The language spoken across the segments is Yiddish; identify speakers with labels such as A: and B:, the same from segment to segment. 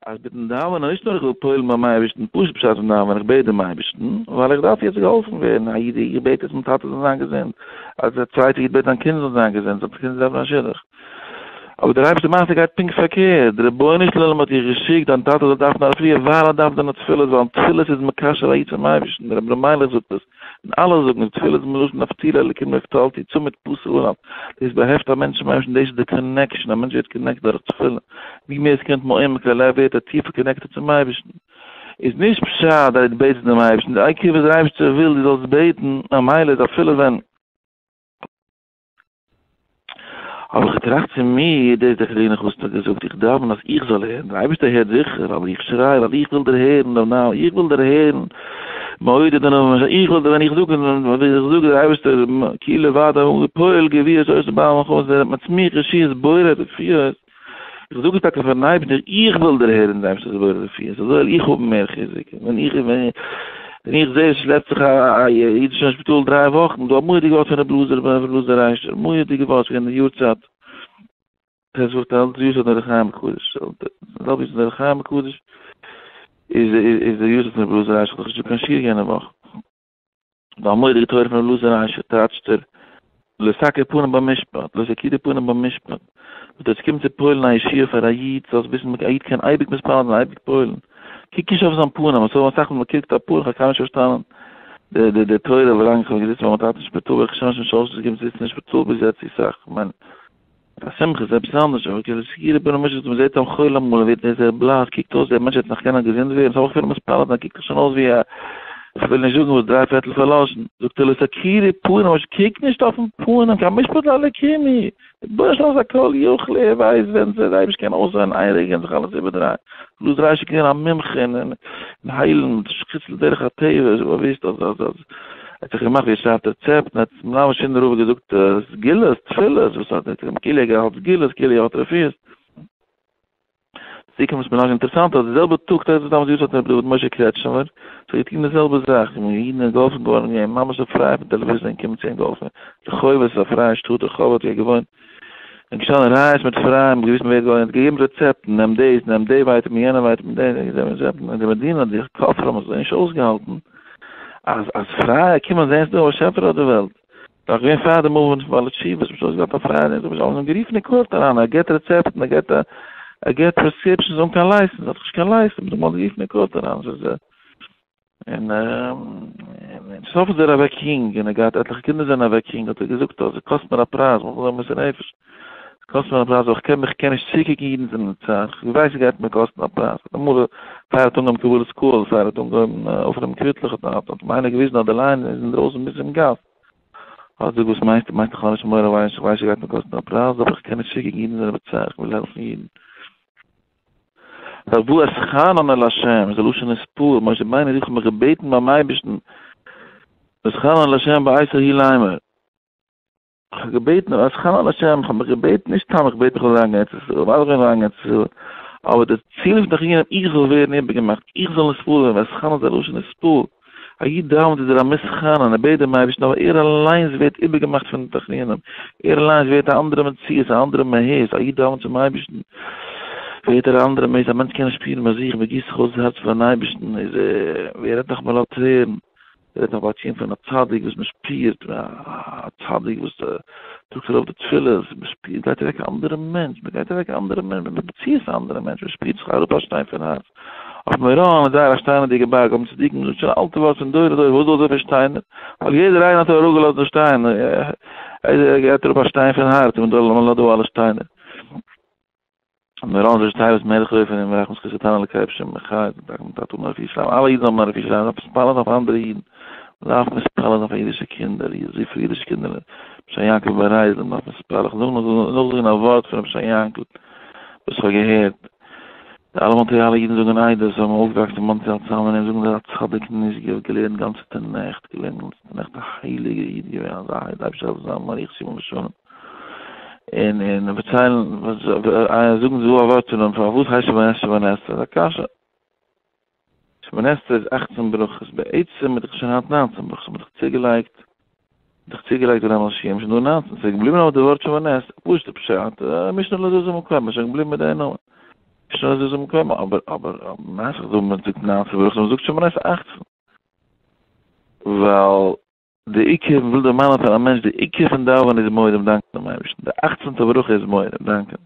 A: אז מיטן דאווענען, נישט נאר איך וויל פועל'ן ביים אייבערשטן, פשוט בשעת'ן דאווענען, איך בעט דעם אייבערשטן, ווייל איך דארף יעצט געהאלפן ווערן, א איד, איך בעט יעצט מיין טאטע זאל זיין געזונט, אז א צווייטער איד בעט זיין קינד זאל זיין געזונט, זיין קינד דארף א שידוך. אבער דער אייבערשטער מאכט עס גייט פונקט פארקערט, דער רבונו של עולם האט דיר געשיקט דיין טאטע זאל דארפן א רפואה ווייל ער דארף דיינע תפילות, ווייל תפילות איז מקשר א איד צום אייבערשטן, דער רבי ר' מיילעך זאגט עס, און אלע זאגן עס, תפילה איז מלשון נפתולי אלקים נפתלתי, צמיד פסה עליו, דאס באהעפט א מענטש צום אייבערשטן, דאס איז די connection, א מענטש ווערט connected דורך תפילה, ווי מער עס קומט מעומק הלב ווערט ער טיפער connected צום אייבערשטן, איז נישט פשט אז דו בעטסט דעם אייבערשטן, די עיקר וואס דער אייבערשטער וויל דו זאלסט בעטן, ממילא איז אפילו ווען. האב איך געטראכט צו מיר, דאס דער חזון איש האט געזאגט, איך דאווען אז איך זאל הערן, דער אייבערשטער הערט זיכער, אבער איך שריי ווייל איך וויל דערהערן דעם נאמען, איך וויל דערהערן מעודד דעם נאמען, איך וויל ווען איך זאג ווען איך זאג דער אייבערשטער כאילו ועד פועל גבורות עושה בעל מלחמות מצמיח ישועות בורא רפואות, איך זאג עס טאקע פארן אייבערשטער, איך וויל דערהערן דעם אייבערשטער'ס בורא רפואות, אזוי וועל איך האבן מער חיזוק, ווען איך ווען איך זע עס שלעפט זיך א איד שוין אין שפיטאל דריי וואכן, דא א מורא'דיגע ווארט פון ר' אלעזר בן ר' אלעזר ריישער, מורא'דיגע ווארט, ס'געווען די יארצייט, ט' ו' אלול, די יארצייט פון ר' חיים הקדוש, די זעלבע יארצייט פון ר' חיים הקדוש איז איז די יארצייט פון ר' אלעזר ריישער, כ'האב דאך נישט געזאגט קיין שיעור יענע וואך. די מורא'דיגע תורה פון אלעזר ריישער טייטשט ער לא תכיר פנים במשפט, לא תכירי פנים במשפט, וואס דאס קומט צו פועל'ן א ישועה פאר א איד, זאלסט וויסן א איד קען אייביג מתפלל זיין, אייביג פועל'ן, קוק נישט אויף זיין פנים, אזוי אסאך מאל מען קוקט א פנים, איך האב קיינמאל נישט פארשטאנען די די די תורה ווילאנג איך האב געזיצן ביי מיין טאטן אין שפיטאל, איך שוין שוין שלש געקומען זיצן אין שפיטאל ביז יעצט אסאך, כ'מיין א שמחה איז עפעס אנדערש, אבער כאילו ס'איז געווען א משהו וואס מ'זעט א חולה אמאל און ווערט זייער בלאס, קוקט אויס דער מענטש וועט נאך קענען געזונט ווערן, סאו איך וויל מתפלל זיין, קוקט דאך שוין אויס ווי א, כ'וויל נישט זאגן וואס דריי פערטל פארלאשן, זאגט ער לא תכירו פנים, ממש קוק נישט אויפן פנים, כי המשפט לאלקים הוא, רבונו של עולם איז א כל יכול, ער ווייסט ווען דער אייבערשטער קען אויסזען איין רגע און זיך אלעס איבערדרייען, בלוז ריישא איז געווען א מומחה אין היילן חוץ לדרך הטבע, איז באוויסט אז אז אז ער האט זיך געמאכט ווי ער שרייבט רעצעפטן, האט מלמד שינדער רב געזאגט סגולות, תפילות, וואס האט ער כאילו ער האט סגולות, כאילו ער האט רפואות. צוקומען איז מיר נאך אינטערעסאנט אז די זעלבע טאג ט' תמוז יארצייט רבי דוד משה קרעטשניפער האט געטון די זעלבע זאך, און אידן זענען געהאלפן געווארן געווען ממש א פרייע פון טעלעוויזיע און קומען צו אים געהאלפן, רחובות איז א פרייע שטאט רחובות האט ער געוואוינט, און געשטאנען רייעס מיט פרייע, געוויסט מען ווערט געהאלפן, ער האט געגעבן רעצעפטן, נעם דאס, נעם די ווייטעמין, יענע ווייטעמין, דעם, רעצעפטן, און די מדינה, די כופרים האבן זיך נישט אויסגעהאלטן אז אז פרייע קומען זעהן ס'דא א באשעפער אויף די וועלט, נאך געווען פאר די מאוומענט פון בעלי תשובות, מ'האט אויסגעהאלטן א פרייע נעט, האבן זיי גערופן אין court אריין, ער געט רעצעפטן, ער געט ער געט prescriptions אן קיין license, ער האט דאך נישט קיין license, מ'האט אים גערופן אין court אריין, ס'איז און און סוף איז ער אוועק יונג, און ער געהאט עטליכע קינדער זענען אוועק יונג, האט ער געזאגט אז עס קאסט מיר א פרייז, מ'זאל זיין מוסר נפש, עס קאסט מיר א פרייז, אבער איך קען מיך קען נישט צוקוקן אידן זענען אין צער, איך ווייס עס גייט מיר קאסטן א פרייז, אמאל פאר ער האט אנגעהויבן קבלת קהל, פאר ער האט אנגעהויבן אויפנעמען קוויטלעך האט האט אים איינער געוויזן אז די line איז אינדרויסן ביז צום גאס, האט ער געזאגט וואס מיינסטו, מיינסט איך האב נישט מורא, איך ווייס עס גייט מיר קאסטן א פרייז, אבער איך קען נישט צוקוקן אידן זענען בצער, איך וויל העלפן אידן. ואתחנן אל ה', איז א לשון התפעל, משה רבינו זאגט איך האב מיך געבעטן ביים אייבערשטן, ואתחנן אל ה' בעת ההיא לאמר, איך האב געבעטן ואתחנן אל ה', איך האב מיך געבעטן, נישט סתם איך בעט איך זאל אריינגיין ארץ ישראל, ווייל איך וויל אריינגיין ארץ ישראל, אבער די ציל איז דאך געווען איך זאל ווערן איבערגעמאכט, איך זאל נתפעל ווערן, ואתחנן איז א לשון התפעל, א איד דאווענט איז ער א מתחנן, ער בעט דעם אייבערשטן אבער ער אליינס ווערט איבערגעמאכט פון די תחנונים, ער אליינס ווערט א אנדערע מציאות, א אנדערע מהות, א איד דאווענט צום אייבערשטן ווערט ער א אנדערע מהות, א מענטש קען נישט שפירן ביי זיך, מען גיסט זיך אויס דאס הארץ פארן אייבערשטן, איז ער, ווער רעדט נאך מלא טרערן. רעדט נאך ביי א ציון פון א צדיק וואס מען שפירט, א צדיק וואס טראגט ארויף די תפילות, מען שפירט, גייט אוועק א אנדערע מענטש, מען גייט אוועק א אנדערע מענטש, מען מציאות א אנדערע מענטש, מען שפירט זיך אראפ א שטיין פון הארץ. אויף מירון איז זייער א שטיינערדיגע בארג, האבן צדיקים געזאגט, שוין א אלטע ווארט פון דורי דורות, וואס דא אזויפיל שטיינער? ווייל יעדער איינער האט אראפגעלאזט די שטיין, יעדער גייט אראפ א שטיין פון הארץ, און מען לאזט דא אלע שטיינער. מירון איז ראשי תיבות מלך רופא און מרחם זכות תנא אלקי בשם מחי דארף מען טאטע האבן א רפואה שלמה אלע אידן האבן א רפואה שלמה מ'דארף מתפלל זיין אויף אנדערע אידן מ'דארף מתפלל זיין פאר אידישע קינדער אזויפיל אידישע קינדער רבי ישעי' יעקב בן רייזל מ'דארף מתפלל איך זאג נאכזאגן א ווארט פון רבי ישעי' יענקל וואס איך האב געהערט די אלע מאנטריאלע אידן זאגן עדות זיי האבן אויפגעוואקסן אין מאנטריאל צוזאמען און זאגן זיי א צדיק נשגב געלערנט גאנצעטע נעכט געלערנט גאנצעטע נעכט א הייליגע איד געווען אזא הייליגע אייבערשטער זאל זיין מאריכות ימים ושנים. און און פארציילן זאגן זיי א ווארט פון אים פארוואס הייסט שמונה עשרה שמונה עשרה איז א קשיא שמונה עשרה איז אכצן ברכות בעצם איז דאך שוין היינט ניינצן ברכות מ'האט דאך צוגעלייגט דאך צוגעלייגט די רמ ש שוין דא ניינצן ס'איז געבליבן אבער די ווארט שמונה עשרה פשוט'ע פשט משנה לא זזה ממקומה שוין געבליבן מיט די נאמען. נישט נאר זיי זאגן אבער אבער מעשה זאגט מען זאגט 19 ברכות, מען זאגט שמונה עשרה 18. ווייל די עיקר, מען וויל דערמאנען פאר א מענטש, די עיקר פון דאווענען איז מודים דאנקען דעם אייבערשטן, די אכצנטע ברכה איז מודים דאנקען.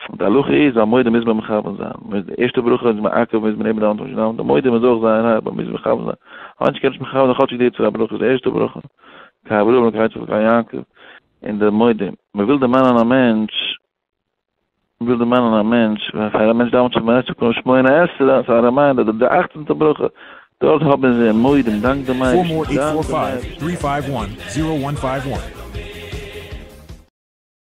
A: און די הלכה איז אז מודים מוז מען מכוון זיין, מ'איז די ערשטע ברכה איז מעכב מוז מען איבער דאווענען צום די מודים איז אויך זייער הארב, מ'מוז מכוון זיין. א מענטש קען נישט מכוון זיין כאטשיג די צוויי ברכות, די ערשטע ברכה, אלקי אברהם אלקי יצחק אלקי יעקב, און די מודים. מען וויל דערמאנען א מענטש, מען וויל דערמאנען א מענטש, ווען פאר א מענטש דאווענט שמונה עשרה קומט שמונה עשרה, ס'איז א reminder, די אכצנטע ברכה, דארט האבן זיי מודים, דאנק דעם
B: 4
A: אייבערשטן,
B: more
A: דאנק דעם
B: 845
A: אייבערשטן.
B: 351 0151.